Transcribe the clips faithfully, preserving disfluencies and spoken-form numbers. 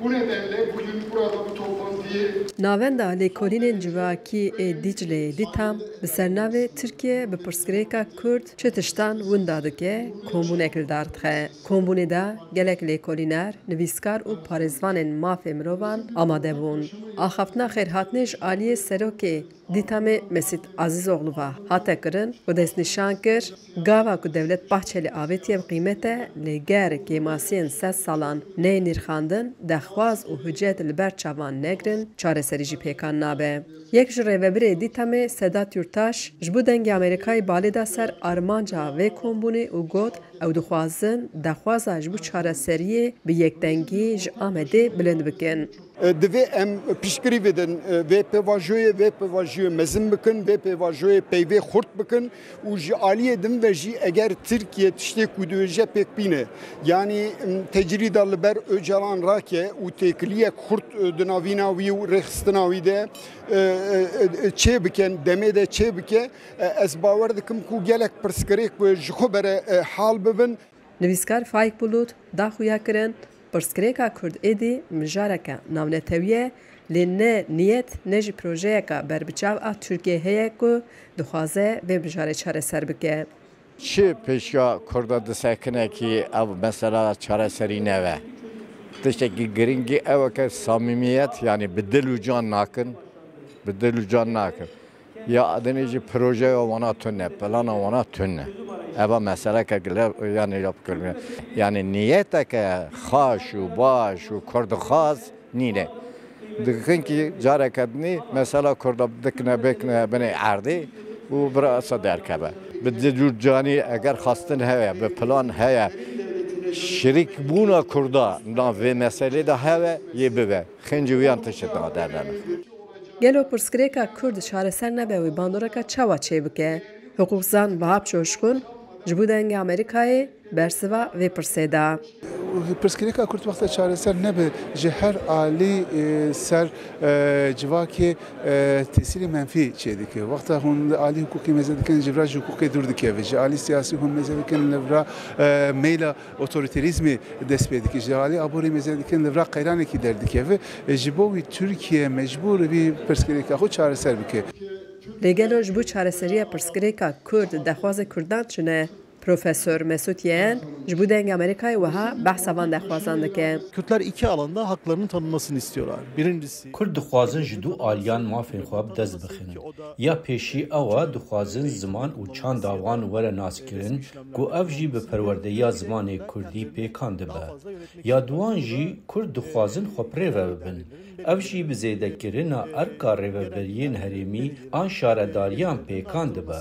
Bu nedenle bugün burada bu toplantıya Navenda Lêkolînên Civakî ê Dîcleyê Dîtam bi sernavê Tirkiye bi pirsgirêka Kurd çi tiştan winda dike, kombûnek li dar dixe. Kombûnê de gelek lêkolîner, nivîskar û parêzvanên mafê mirovan amade bûn. Axaftina xêrhatinê ji aliyê serokê Dîtamê Mesît Azîzoglu ve hate kirin û destnîşan kir, gava ku dewlet Bahçelî avêtiye bi qîmet e, lê ger kêmasiyên sed salan neyê nirxandin, dexwaz û hucet li ber çavan negirin, çareserî jî pêkan nabe. Yek ji rêvebirê Dîtamê Sedat Yurtaş ji bo Dengê Amerîkayê balê da ser armanca vê kombûnê û got, ew dixwazin dexwaza ji bo çareseriyê bi yekdengî ji Amedê bilind bikin. E, divê em piştgirî bidin, e, vê pêvajoyê, vê pêvajoyê mezin bikin, vê pêvajoyê peyvê xurt bikin û ji aliyê din ve jî eger Tirkiye tiştê ku dibêje pêk bîne, yanî, m, tecrîda li ber Ocalan rake û têkiliyek xurt, e, di navîna wî û rêxistina wî de, e, e, e, çê bikin, demê de çê bike, e, ez bawer dikim ku gelek pirsgirêk, e, ji xwe bere, e, hal bibin. Nivîskar Faîk Bulut da xuya kirin, pirsgirêka Kurd êdî mijareke navnetewî ye, lê ne niyet ne jî projeyeke berbiçav a Tirkiyê heye ku dixwaze vê mijarê çareser bike. Çi pêşiya Kurda disekine kî ev mesela çareserî nebe? Tiştekî girîngî ew e ke samîmiyet, yanî bi dil û can nakin, bi dil û can nakin. Ya dinê jî projeya wana tune, plana wana tune. Eva meseleke gile, yanî laf kirine. Yanî niyeteke xaş û baş û kurdxwaz nîne. Dikin ki careke dinê mesela Kurda dikine, bikine binê erdê û birasa derkeve. Bi dil û canî eger xwestin heye, bi plan heye, şirîkbûna Kurda nav vê meselê de heve, yê bibe. Xêncî wiyan tişt da dernene. Gelo pirsgirêka Kurd çareser nebe wê bandoreke çawa çêbike? Hiqûqzan Vahap Coşkun ji bo Dengê Amerîkayê bersiva vê pirsê da. Pirsgirêka Kurd wexta çareser nebe, ji her alî, e, ser, e, civakê, e, tesîrê menfî çêdike. Wexta hûn li alî hiqûqê mêze dikin, ji vira ji hiqûqê dûr dikeve. Ji alî siyasî hûn mêze dikin, li vira, e, meyla otorîterîzmê dest pê dike. Ji alî aborî mêze dikin, li vira qeyranekî derdikeve. E, ji bo wî Tirkiye mecbûr e vî pirsgirêka xwe çareser bike. Lê gelo ji bo çareseriya pirsgirêka Kurd dexwazê Kurdan çi ne? Profesor Mesut Yeğen ji bo Dengê Amerîkayê wiha behsa van dexwazan dike. Kürtler iki alanda haklarının tanınmasını istiyorlar. Birincisi Kurd dixwazin ji du aliyan mafên xwe bi dest bixin. Ya pêşî ew e dixwazin ziman û çanda wan were naskirin ku ev jî bi perwerdeya zimanê kurdî pêkan dibe. Ya duwan jî Kurd dixwazin xwe bi rê ve bibin. Ev jî bi zêdekirina erka rêveberiyên herêmî an şaredariyan pêkan dibe.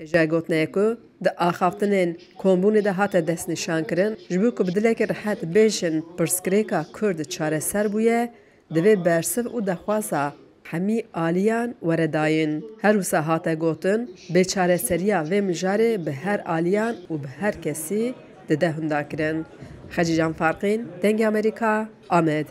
Hêja gotinê ye ku di axaftinên kombûnê de hate destnîşankirin, ji bo ku bi dilekî rihet bêjin pirsgirêka Kurd çareser bûye, divê bersiv û dexwaza hemî aliyan were dayîn. Her wisa hate gotin, bê çareseriya vê mijarê bi her aliyan û bi her kesî dide hundakirin. Xecîcan Farqîn, Dengê Amerîka, Amed.